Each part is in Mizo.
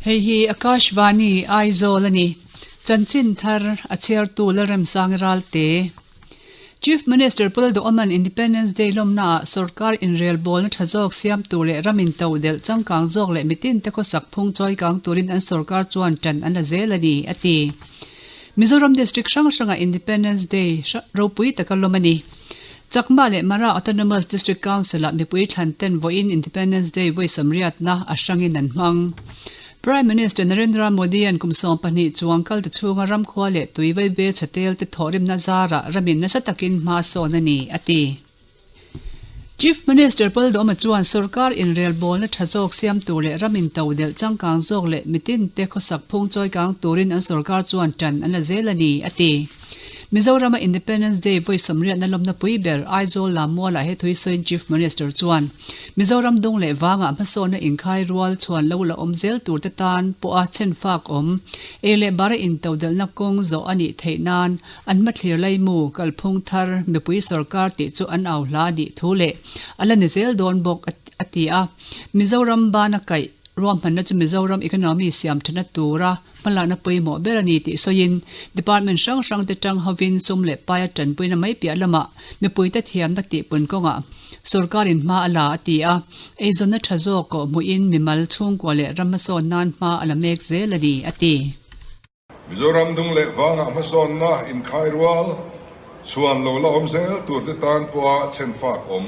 Hei hi Akashvani Aizawl a ni. Chanchin thar a chhiartu Lalremsangi Ralte. Chief Minister Pu Lalduhawman Independence Day lawmnaah sorkar inrelbawlna tha zawk siam tur leh ram intodelh changkang zawk leh mitinte khawsak phung chawikang turin an sorkar chuan tan an la zel a ni, a ti. Mizoram District hrang hrangah Independence Day ropui taka lawm a ni. Chakma leh Mara Autonomous District Council-ah mipui thlan ten vawiin Independence Day vawi sawmriatna a hrangin an hmang. Prime Minister Narendra Modi-a'n kum 12 chuang kal ta chhunga ramkhua leh tui vaibel chhatel te thawhrimna zarah ramin nasa takin hma sawn a ni, a ti. Chief Minister Paul Dawma chuan sorkar inrelbawlna tha zawk siam tur leh ram intodelh changkang zawk leh mitinte khawsak phung chawikang turin an sorkar chuan tan an la zel a ni, a ti. Mizorama Independence Day vawi sawmriatna lawmna pui ber Aizawl Lammualah he thui sawiin Chief Minister chuan Mizoram dung leh vangah hmasawnna inkhai rual chhuan lo la awm zel turte tan pawha chhenfak awm ei leh bara intodelhna kawng zawh a nih theih nan an hmathlir laimu kalphung thar mipui sorkar tih chu an au hla a nih thu leh a la ni zel dawn bawk a ti a. Mizoram bana kaih ruahmanna chu Mizoram economy siam thana tura Hmalakna pawimawh ber a ni tih sawiin Department hrang hrangte tang hovin sum leh paia tanpuina mai piah lamah mipuite thiamna tihpun kawngah sorkarin hma a la a ti a, eizawnna tha zawk kawh hmuhin mimal chhungkua leh ram hmasawn nan hma a la mek zel a ni a ti. Mizoram dung leh vangah hmasawnna inkhai rual chhuan lo la awm zel turte tan pawha chhenfak awm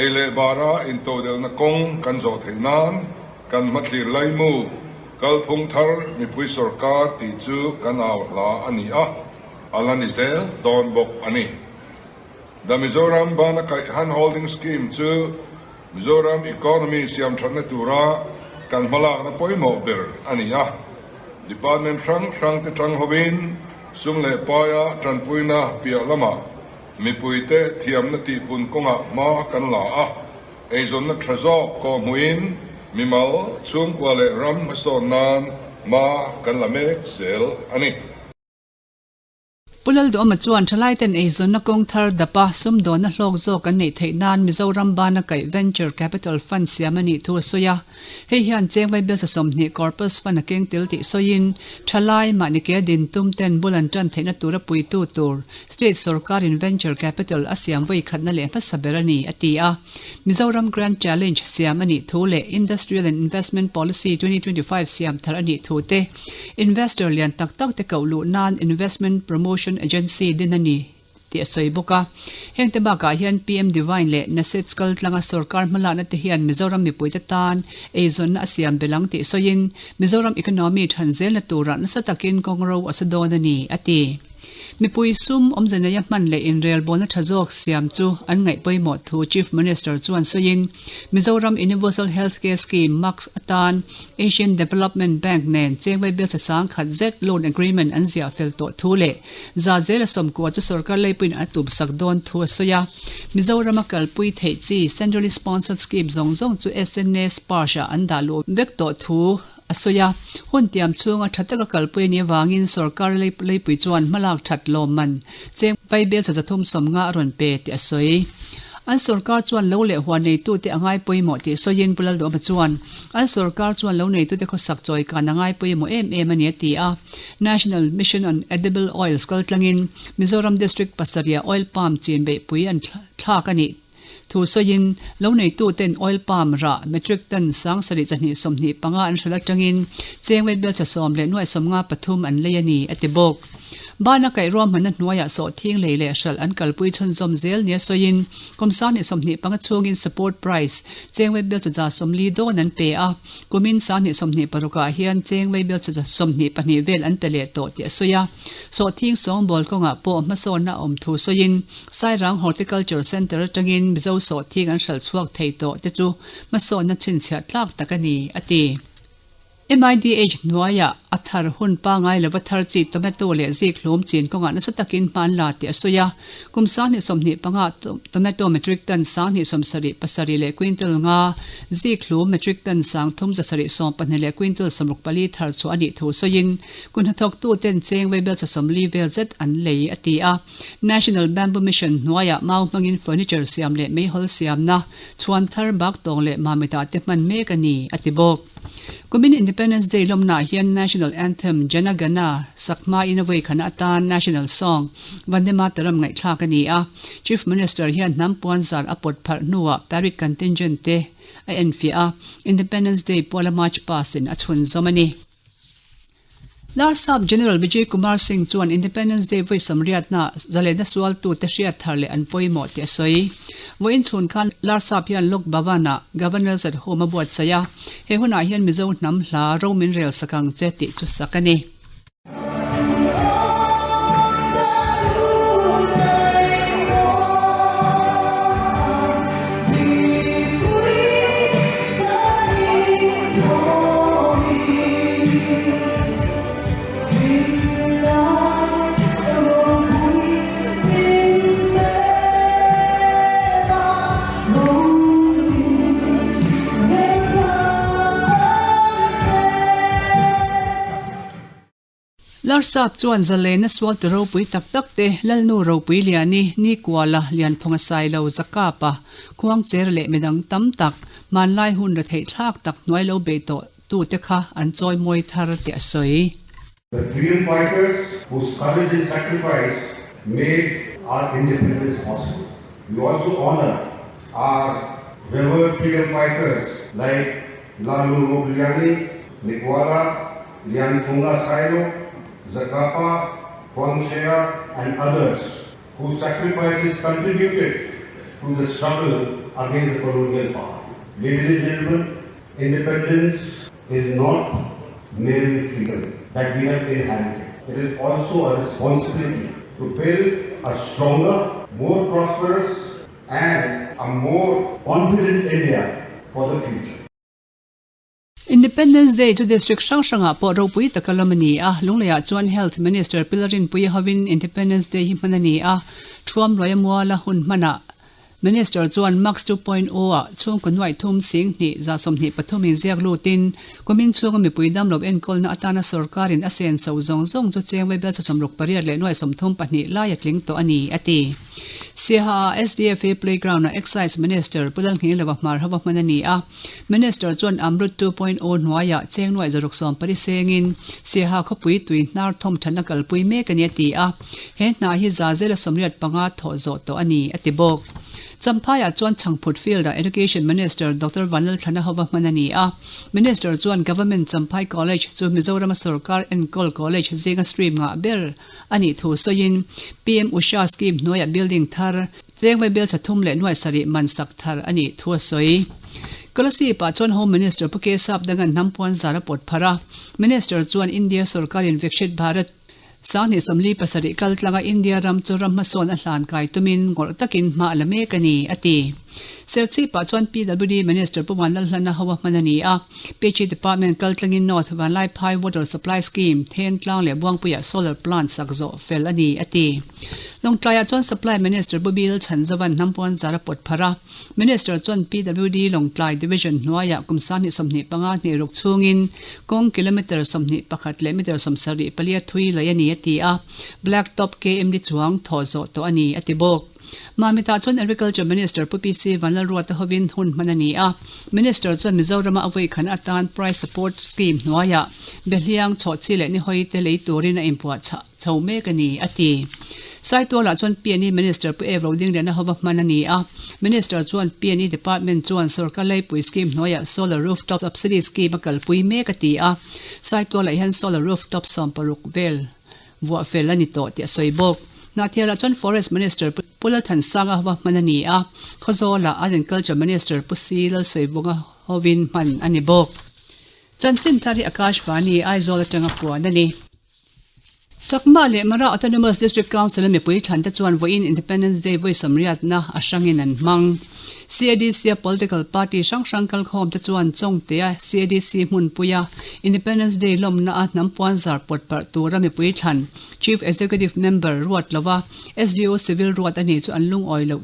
ei leh bara intodelhna kawng kan zawh theih nan kan hmathlir laimu kalphung thar mipui sorkar tih chu kan au hla a ni a, a la ni zel dawn bawk a ni. The Mizoram Bana Kaih Hand Holding Scheme chu Mizoram economy siamthatna tura kan hmalakna pawimawh ber a ni a, department hrang hrangte tang hovin sum leh paia tanpuina piah lamah Mipuite thiamna tihpun kawngah hma kan la a, eizawnna tha zawk kawhhmuhin mimal, chhungkua leh ram hmasawn nan hma kan la mek zel a ni. Pu Lalduhawma chuan thalaiten eizawnna kawng thar dapa sumdawnna hlawk zawk an neih theih nan Mizoram bana kaih Venture Capital Fund siam a nih thu a sawi a. Hei hian Chengvai Bialsa 20 Corpus Fund a keng tel tih sawiin thalai mahni ke din tum ten bul an tan theihna tura puitu tur State sorkarin Venture Capital a siam vawi khatna leh hmasa ber a ni, a ti a. Mizoram Grand Challenge siam a nih thu leh Industrial and Investment Policy 2025 siam thar a nih thu te, Investor lian tak tak te koh luh nan Investment Promotion Agency din a ni tih a sawi bawk a. Hengte bakah hian PM Divine leh NASEDS kaltlanga sorkar hmalakna te hian Mizoram mipuite tan eizawnna a siam belh ang tih sawiin Mizoram economy than zelna turah nasa takin kawngro a su dawn a ni, a ti. Mipui sum awmze neia hman leh inrelbawlna tha zawk siam chu an ngaih pawimawh thu Chief Minister chuan sawiin, Mizoram Universal Health Care Scheme, MACS, atan Asian Development Bank nen Chengvai bialchhe sang khat zet loan agreement an ziah fel tawh thu leh za zela sawmkua chu sorkar leipuiin a tumsak dawn thu a sawi a. Mizorama kalpui theih chi Centrally Sponsored Scheme zawng zawng chu SNA Sparsh-ah an dah luh vek tawh thu A sawi a, hun tiam chhunga tha taka kalpui a nih avangin sorkar leipui chuan hmalak that lawmman cheng vaibel cha zathum sawmnga a rawn pe tih a sawi. An sorkar chuan lo leh huan neitute a ngai pawimawh tih sawiin Pu Lalduhama chuan an sorkar chuan lo neitute khawsak chawi kan a ngai pawimawh em em a ni a ti a. National Mission on Edible Oils kaltlangin Mizoram District pasarih oil palm chin beihpui an thlak a nih Thu sawiin, lo neituten oil palm rah metric ton 7 225 an hralh atangin Chengwei bialchhe 10 nuai 53 an lei a ni, a ti bawk. Bana kaih ruahmanna hnuaiah sawhthing lei leh hralh an kalpui chhunzawm zel nia sawiin, kum 2025 chhungin support price Chengwei bialchhe 40 dawn an pe a, kumin 2026 ah hian Chengwei bialchhe 22 vel an pe leh tawh tih a sawi a. Sawhthing sawngbawl kawngah pawh hmasawnna a awm thu sawiin, Sairang Horticulture Centre atangin Mizo sawhthing an hralh chhuak thei tawh te chu hmasawnna chhinchhiah tlak tak a ni, a ti. MIDH hnuaiah a thar hun pangai lova thar chi tomato leh zik hlum chin kawngah nasa takin hma an la tih a sawi a. Kum 2025 tomato metric ton 2077 leh quintal nga, zik hlum metric ton 3714 leh quintal 64 thar chhuah a nih thu sawiin, kun hnathawktuten cheng vaibelchhe 40 vel zet an lei, a ti a. National Bamboo Mission hnuaiah mau hmangin furniture siam leh meihawl siamna chhuan thar bak tawng leh mamitah te hman mek a ni, a ti bawk. Kumin Independence Day lawmnaah hian National Anthem Jana Gana sak hmain a vawikhana atan National Song Vande Mataram ngaihthlak a ni a. Chief Minister hian hnam puanzar a pawt pharh hnuah Parade Contingent te a enfiah a, Independence Day puala March Past in a chhunzawm a ni. Larsap General Vijay Kumar Singh chuan Independence Day vawi samriatna zalena sualtute hriat thar leh an pawimawh tih a sawi. Vawiin chhun khan Larsap hian Lok Bhavan-ah Governor's at Home a buatsaih a, he hunah hian Mizo hnam hla ro min rel sak ang che tih chu sak a ni. Larsap chuan zalena sualtu ropui tak tak te, Lalnu Ropui Liani, Nikuala, Lianphunga Sailo, Zakapa, Khuangcher leh midang tam tak, hmanlai hun retheih thlak tak hnuai lo bei tawh tute kha an chawimawi thar tih a sawi. The freedom fighters whose courage and sacrifice made our independence possible. We also honour our revered freedom fighters like Lalu Rogliani, Nikwala, Lianphunga Sailo, Zakapa, Khuangchera and others whose sacrifices contributed to the struggle against the colonial power. Ladies and gentlemen, independence is not merely freedom that we have inherited. It is also a responsibility to build a stronger, more prosperous and a more confident India for the future. Independence Day chu District hrang hrangah pawh ropui taka lawm a ni a, Lungleiah chuan Health Minister Pi Larinpuia hovin Independence Day hi hman a ni a, Thuamluaia muala hun hmanah Minister chuan Max 2.0 ah chhungkaw nuaih thum sing hnih 23 inziak lutin kumin chhunga mipui damlo enkawlna atana sorkarin a sen so zawng zawng chu cheng vaibel 68 leh nuaih 32 lai a tling tawh a ni, a ti. Siaha ah SDFA Playground ah Excise Minister Pu Lalnghinglova hmar hova hman a ni a. Minister chuan Amrut 2.0 hnuaiah cheng nuaih 614 sengin Siaha khawpui tui hnar thawm thatna kalpui mek a ni a ti a, he hna hi za zela 85 thawh zawh tawh a ni a ti bawk. Champhaiah chuan Chhangphut Field-ah Education Minister Doctor Vanlalthlana hova hman a ni a, Minister chuan Government Champhai College chu Mizorama sorkar enkawl college zinga stream ngah ber a nih thu sawiin PM Usha scheme hnuaiah building thar Cheng vaibel thla thum leh nuai sarih man sak thar a nih thu a sawi. Kolasib-ah chuan Home Minister Pu Kesap Dangan hnam puan zar a pawt phar a. Minister chuan India sorkarin Vikshit Bharat 2047 kal tlanga India ram chu ram hmasawn a hlan kai tumin ngawrh takin hma a la mek a ni, a ti. Serchhip-ah chuan PWD Minister Pu Vanlalhlana ho a hman a ni a. PHE Department kal tlangin North Vanlaiphai Water Supply Scheme, Thentlang leh Buangpuiah Solar Plant sak zawh fel a ni, a ti. Lawngtlaiah chuan Supply Minister Pu Bill Chhanzovan hnampuan zar a pawt pharh a, Minister chuan PWD Lawngtlai Division hnuaiah kum 2025 hnih ruk chhungin kawng kilometre 21 leh metre 74 thui laih a ni a ti a, Black Top KMD chuang thawh zawh tawh a ni a ti bawk. Mamitah chuan Agriculture Minister Pu PC Vanlalruata hovin hun hman a ni a, Minister chuan Mizorama a vawikhan atan Price Support Scheme hnuaiah Behliang, Chhawhchhi leh Nihawi te lei turin a inpuahchah chho mek a ni, a ti. Saitualah chuan PNE Minister Pu Ev Rodingliana hova hman a ni a, Minister chuan PNE Department chuan Sorkar Laipui Scheme hnuaiah Solar Rooftop Subsidy Scheme a kalpui mek a ti a, Saitualah hian Solar Rooftop 60 vel vuah fel a ni tawh tih a sawi bawk. Hnahthialah chuan Forest Minister Pu Lalthansanga hova hman a ni a, Khawzawlah Art and Culture Minister Pu Si Lalsawivunga hovin hman a ni bawk. Chanchin thar hi Akashvani, Aizawl atanga puan a ni. Chakma leh Mara Autonomous District Council-a mipui thlante chuan vawiin Independence Day vawi sawmriatna a hrangin an hmang. CADC-a political party hrang hrang kalkhawmte chuan Chawngtea CADC hmunpuia Independence Day lawmna a hnam puanzar pawt parh tura mipui thlan Chief Executive Member ruat lova SDO Civil ruat a nih chu an lungawi loh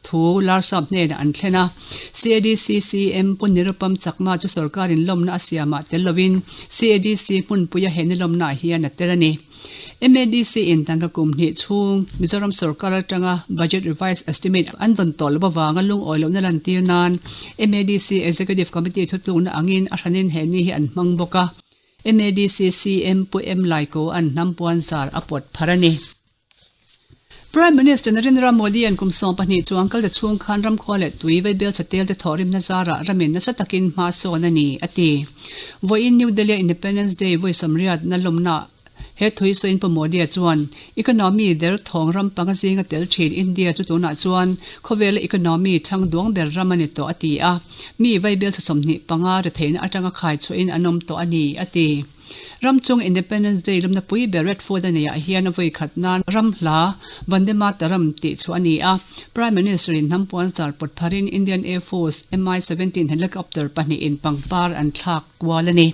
thu Larsap hnenah an thlen a. CADC CM Pu Nirupam Chakma chu sorkarin lawmna a siamah tel lovin CADC hmunpuia he ni lawmnaah hian a tel a ni. MADC in tangka kum hnih chhung Mizoram sorkar atanga Budget Revised Estimate an dawn tawh loh avanga lungawi lohna lantir nan MADC Executive Committee thutlukna angin a hranin he ni hi an hmang bawk a. MADC CM Pu M Laiko an hnam puan zar a pawt phar a ni. Prime Minister Narendra Modi-a'n kum 12 chuang kal ta chhung khan ramkhua leh tui vaibel chatel te thawhrimna zarah ramin nasa takin hma sawn a ni, a ti. Vawiin New Delhi-a Independence Day vawi sawmriatna lawmna he thui sawiin Pu Modi-a chuan economy der thawng ram panga zinga tel thin India chu tunah chuan khawvela economy thang duang ber ram a ni tawh a ti a, mi vaibel chhe 25 retheihna atanga khai chhuahin an awm tawh a ni, a ti. Ram chung Independence Day lawmna pui ber Red Fort a neiah hian a vawi khat nan ram hla Vande Mataram tih chhuah a ni a. Prime Minister in hnam puan zar pawt pharin Indian Air Force Mi-17 helicopter pahnihin pangpar an thlak kual a ni.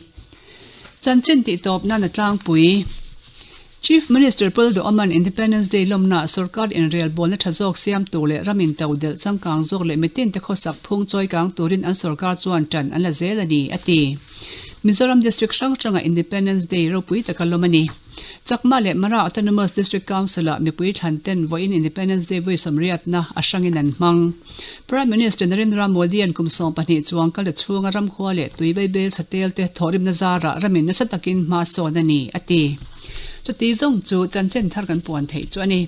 Chanchin tih tawp nan a tlangpui. Chief Minister Pul Duhawman Independence Day lawmnaah sorkar inrelbawlna tha zawk siam tur leh ram intodelh changkang zawk leh mitinte khawsak phung chawikang turin an sorkar chuan tan an la zel a ni, a ti. Mizoram District hrang hrangah Independence Day ropui taka lawm a ni. Chakma leh Mara Autonomous District Council-ah mipui thlan ten vawiin Independence Day vawi sawmriatna a hrangin an hmang. Prime Minister Narendra Modi-a'n kum 12 chuang kal ta chhunga ramkhua leh tui vaibel chhatel te thawhrimna zarah ramin nasa takin hma sawn a ni, a ti. Chuti zawng chu chanchin thar kan puan theih chu a ni.